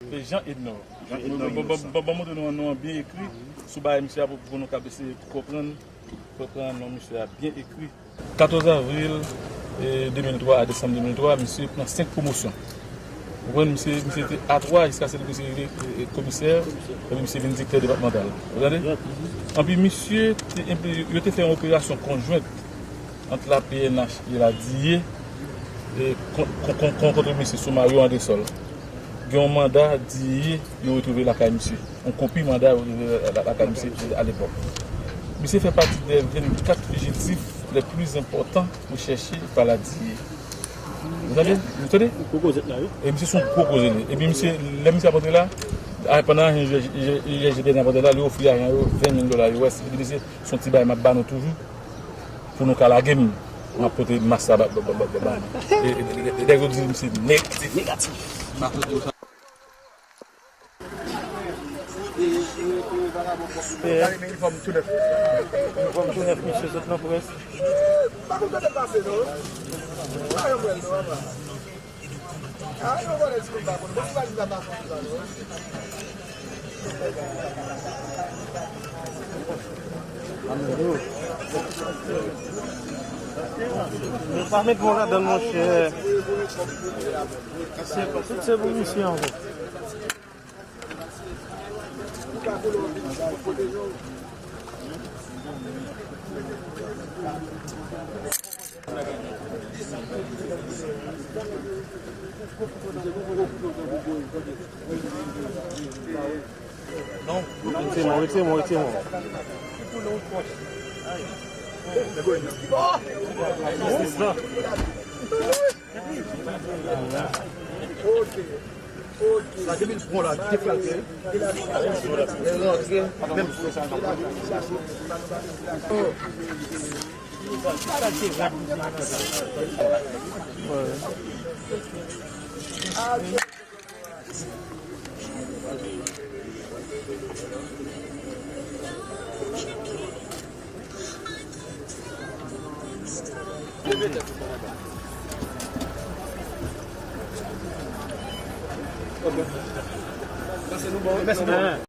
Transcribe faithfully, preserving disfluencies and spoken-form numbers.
Se Jean Ednor. Jean Ednor Innocent. Bon, bon, bon, bon, montre nou non an byen ekri sou bagay misye a pou, pou nou kab eseye konprann, konprann non misye a byen ekri. Katòz avril, eh, de mil twa a desanm de mil twa, misye pran senk pwomosyon. Ou konprann, misye, misye te A twa jiskaske misye rive, eh, komisè, epi misye vin direktè depatmantal. Ou tande? Anpi misye te enpli-, yo te fè yon operasyon konjwent ant la P N H e la D I E, e, kon-, kon-, kon-, kon-, kont mesye Soumario Andrésol. Gen yon manda D I E yo retwouve lakay misye. Yon kopi manda yo retwouve la-, la-, lakay misye alepòk. Misye fè pati dè vennkat fijitif lè pli enpòtan rechèche pa la D I E. Ou tande? Ou tande? Gwo kozèt la, wi. E misye se yon gwo koze li. Epi misye, lè misye ap antre la, a, pandan ajan I G D N ap antre la, li ofri ajan yo ven mil dola U S. Li di, "Mesye, se yon ti bagay m ap ba nou toujou." Pou nou ka lage m, m ap pote mas la ba, ba, ba, ba, ba nou. E, e, e, e, nèg yo di m se negatif. Negatif. Super. Inifòm tou nèf. Inifòm tou nèf, mesye, sot nan près. Yo pa met mwen ladan, monchè. Se, tout se pou misye ankò. Non. Retire mwen, retire mwen, retire mwen. Jistis la. Sa depi l pran la, te frape. Li rantre, menm. Ok. Mèsi nou bon. Mèsi nou bon.